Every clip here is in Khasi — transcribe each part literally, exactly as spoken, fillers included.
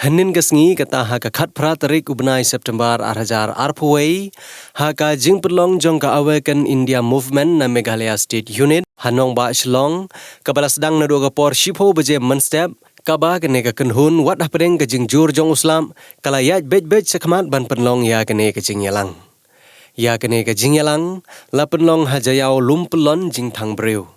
Hynnin ka sngi, kata ha ka khatphra tarik u bnai September ar hajar arphew wei, ha ka jingpynlong jong ka Awaken India Movement na Meghalaya State Unit ha Nongbah Shillong, kaba la sdang naduh ka por shiphew baje mynstep, kaba kane ka kynhun wat hapdeng ka jingjur jong u slap ka la ïaid beit beit shakhmat ban pynlong ïa kane ka jingïalang. Ïa kane ka jingïalang la pynlong ha Jaïaw Lumpyllon, Jingthangbriew.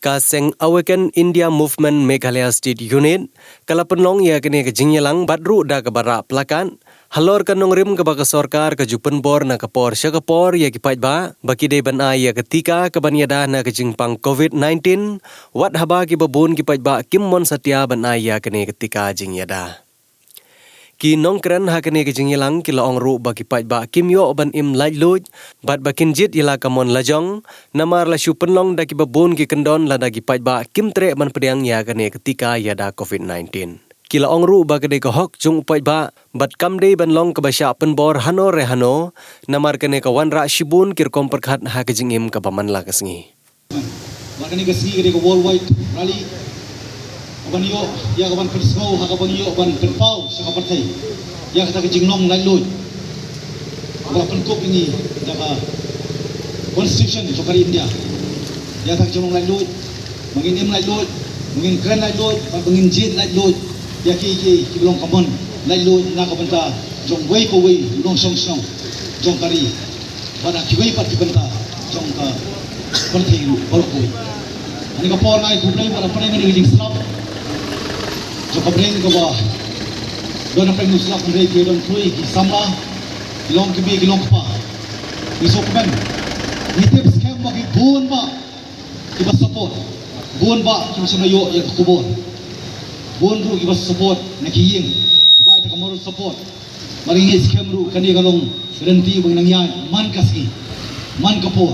Ka seng Awaken India Movement Meghalaya State Unit ka la pynlong ïa kane ka jingïalang bad ruh da kaba rah plakat halor ka nongrim kaba ka sorkar ka ju pynbor na ka por sha ka por ïa ki paidbah ba ki dei ban ai ïa ka tika kaban ïada na ka jingpang covid nineteen, wat haba kiba bun ki paidbah kim mon satia ban ai ïa kane ka tika jingïada. Ki nongkren ha kane ka jingïalang ki la ong ruh ba ki paidbah kim ïoh ban im laitluid bad ba kin jied ïa la ka mon lajong, namar la shu pynlong da kiba bun ki kyndon lada ki paidbah kim treh ban pdiang ïa kane ka tika ïada covid nineteen. Ki la ong ruh ba ka dei ka hok jong u paidbah bad kam dei ban long kaba shah pynbor hano re hano, namar kane ka wanrah shibun ki rukom pyrkhat ha ka jingim kaba man la ka sngi. Bad kane ka sngi ka dei ka worldwide rally kaban ïoh ïa kaban pynsngew ha kaban ïoh ban pynpaw sha ka pyrthei ïa kata ka jinglong laitluid kaba la pynkup ïa ngi da ka Constitution jong ka ri India. Ïa kata ka jinglong laitluid, ba ngin im laitluid, ba ngin kren laitluid bad ba ngin jied laitluid ïa kiei kiei kiba long ka mon laitluid na ka bynta jong uwei pa uwei u nongshong shnong jong ka ri. Bad ha kiwei pat ki bynta jong ka pyrthei ruh baroh kawei. Ha kane ka por nga ai khublei bad nga pynbeit ïa ka jingsngap jong ka bneng kaba don ha pdeng u slap, hynrei ki don kawei ki samla, ki long kmie, ki long kpa. Ngi sngewkmen, ngi tip skhem ba ki bun bah kiba support, bun bah kiba shym la ïoh ïa ka khubor, bun ruh kiba support na ki ïing, bai ta ka moral support. Bad ngi ngeit skhem ruh kane ka long ka lynti ba ngi nang ïaid man ka sngi, man ka por,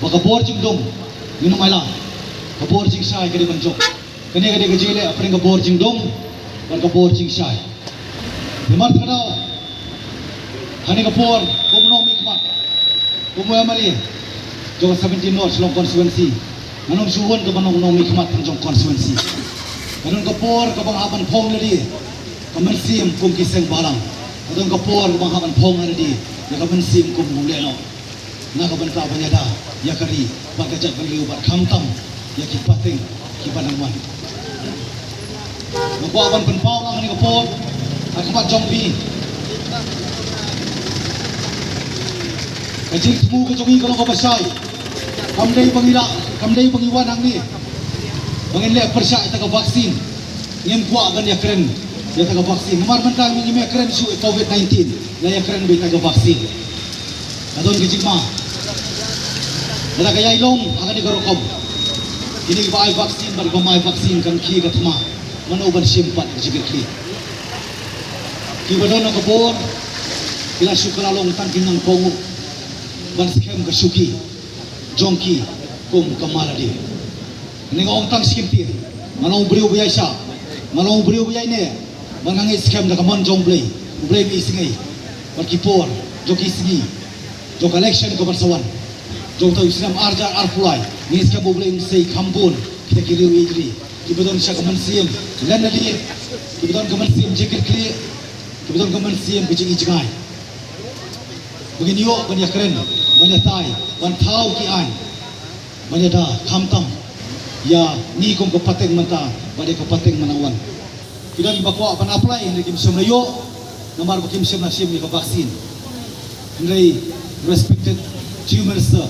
ba ka bor jingdum ngin ym ailad, ka bor jingshai ka dei ban jop. Kane ka dei ka jingleh hapdeng ka bor jingdum bad ka bor jingshai. Namar kata ka daw, ha kane ka por, kum u nongmihkhmat, kum u M L A jong ka seventeen North Shillong Constituency, ngan ym shu wan kaba nong nongmihkhmat tang jong constituency. Ka don ka por kaba nga hap ban phong lade ka mynsiem kum ki seng bhalang. Ka don ka por kaba nga hap ban phong lade ïa ka mynsiem kum u lehnoh na ka bynta ban ïada ïa ka ri bad ka jaitbynriew bad khamtam ïa ki pateng kiba nang wan. Nga kwah ban pynpaw lang ha kane ka por ha khmat jong phi, ka jingthmu ka jong ngi ka long kaba shai. Kam dei ba ngi lah, kam dei ba ngi wan hangne ba ngin leh pyrshah ïa kata ka vaccine. Ngim kwah ban ïakren ïa kata ka vaccine. Namar mynta ngim ïakren shuh ïa covid nineteen, la ïakren beit ïa kata ka vaccine. Ka don ka jingma. Lada ka ïai long ha kane ka rukom, kine kiba ai vaccine bad kiba ym ai vaccine kan khie ka thma. Mano ban shim pat ka jingkitkhlieh? Kiba don ha ka bor ki la shu kylla long tang ki nongkohnguh ban skhem ka shuki jong ki kum ka ma lade. Nga ong tang shi kyntien, nga long u briew ba ïaishah, nga long u briew ba ïaineh, bad nga ngeit skhem da ka mon jong U Blei, U Blei ba isynei, bad ki por jong ki sngi jong ka election kaban sa wan jong uta u snem ar hajar arphew lai, nga ngeit skhem ba U Blei un sa ïakham bun kita ki riew ïeit ri kiba don sha ka mynsiem len lade, kiba don ka mynsiem jingkitkhlieh, kiba don ka mynsiem ka jingïeit jngai, ba ngin ïoh ban ïakren, ban ïatai, ban thaw ki aiñ, ban ïada khamtam ïa ngi kum ka pateng mynta bad ïa ka pateng ba nang wan. Ki don kiba kwah ban apply hynrei kim shym la ïoh namar ba kim shym la shim ïa ka vaccine. Hynrei respected Chief Minister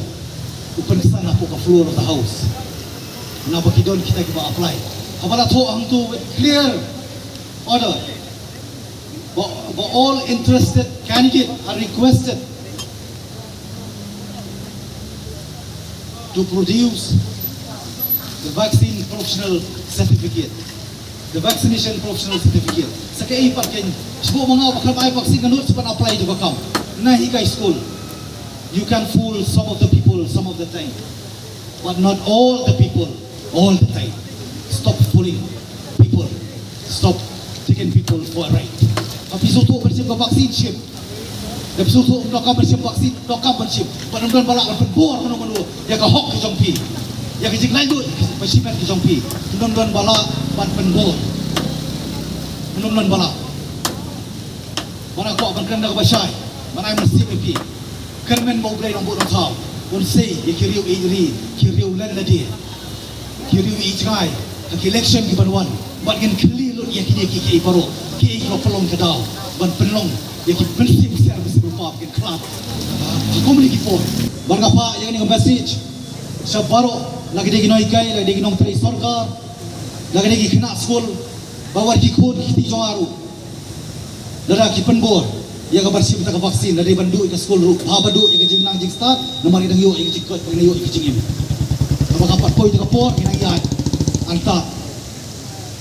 u pynksan hapoh ka floor of the House. Namar ba ki don kita kiba apply. Haba la thoh hangto with clear order, ba, ba all interested candidate are requested to produce the vaccine professional certificate, the vaccination professional certificate. Sa kaei pat kein, shu ma nga ba khlem ai vaccine ngan nud shuh ban apply to ka kam? Na hi ka skul. You can fool some of the people some of the time, but not all the people all the time. Stop fooling people. Stop taking people for a ride. Haba phi sngewthuh ban shim ka vaccine, shim. Haba phi sngewthuh ym donkam ban shim vaccine, ym donkam ban shim. Bad ym don ba lah ban pynbor mano mano ïa ka hok ka jong phi, ïa ka jinglaitluid ka shimet ka jong phi. Ym don ba lah ban pynbor. Num nan bala. Bala kwah ban kren da kaba shai. Bala ai mynsiem ïa phi. Kyrmen ba U Blei nang buh nang thaw. Un sei ïa ki riew ïeit ri, ki riew len lade, ki riew ïeit jngai ha ki election ki ban wan. Bad ngin khlieh lut ïa kine ki, ki baroh kiei kiba pynlong ka daw ban pynlong ïa ki mynsiem ksiar mynsiem lypa ba kin khlad ha kumne ki por. Bad nga phah ïa kane ka message sha baroh, la ki dei ki nonghikai, la ki dei ki nongtrei sorkar, la ki dei ki khynnah skul, ba wat ki khun ki kti jong nga ruh, lada ki pynbor ïa ka ban shim kata ka vaccine, lada ban duh ïa ka skul ruh, haba duh ïa ka jingnang jingstad, namar ngi dang ïoh ïa ka jingkoit, ngi dang ïoh ïa ka jingim. Kaba ka pat poi kata ka por ngi nang ïaid hangta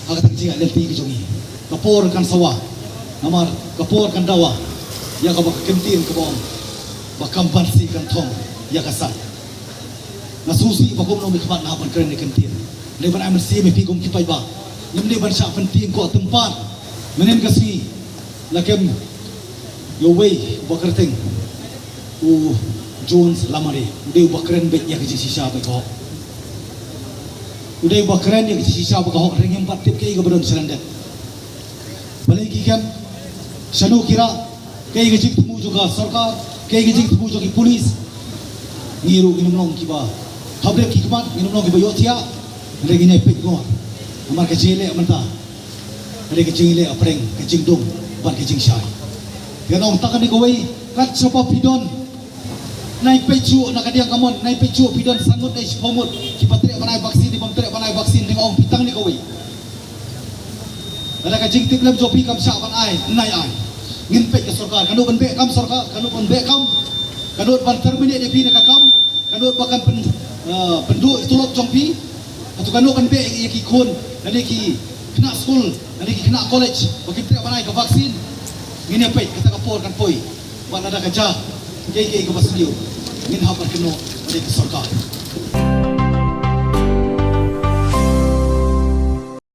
ha kata ka jingïaid lynti ka jong ngi. Ka por kan sawa, namar ka por kan dawa ïa kaba ka kyntien kaba ong ba kam bansi kan thong ïa ka sat. Nga sngewsih ba kumno me khmat nga hap ban kren ne kyntien. Dei ban ai mynsiem ïa phi kum ki paidbah. Ngim dei ban shah pyntieng ko tympan. Mynnin ka sngi la kem ïa uwei uba kyrteng u Jones Lamare. U dei uba kren beit ïa ka jingshisha bad ka hok. U dei uba kren ïa ka jingshisha bad ka hok, hynrei ngim pat tip kaei kaba don sha lyndet. Balei ki kem, shano ki rah, kaei ka jingthmu jong ka sorkar, kaei ka jingthmu jong ki pulis. Ngi ruh ngin ym long kiba khableh ki khmat, ngin ym long kiba ïohthiah. Hynrei ngin ïa peit ngor. Namar ka jingïaleh mynta ka dei ka jingïaleh hapdeng ka jingdum bad ka jingshai. Ngan ong tang kane kawei, kat shaba phi don, nai peit shuh na ka diang kamon, nai peit shuh phi don san ngut ne shiphew ngut kiba treh ban ai vaccine, kiba ym treh ban ai vaccine, te nga ong phi tang kane kawei. Lada ka jingtiplem jong phi kam shah ban ai, nai ai. Ngin peit ka sorkar, ka nud ban beh kam sorkar, ka nud ban beh kam, ka nud ban terminate ïa phi na ka kam, ka nud ba kan pyn, eh, pynduh ïa ka tulop jong phi. Hato ka nud ban beh ïa ki khun, lane ki khynnah skul, lane ki khynnah college ba kim treh ban ai ka vaccine. Ngin ïa peit, kata ka por kan poi. Bad lada ka jia kiei kiei kaba sniew, ngin hap ban kynnoh bad ka sorkar.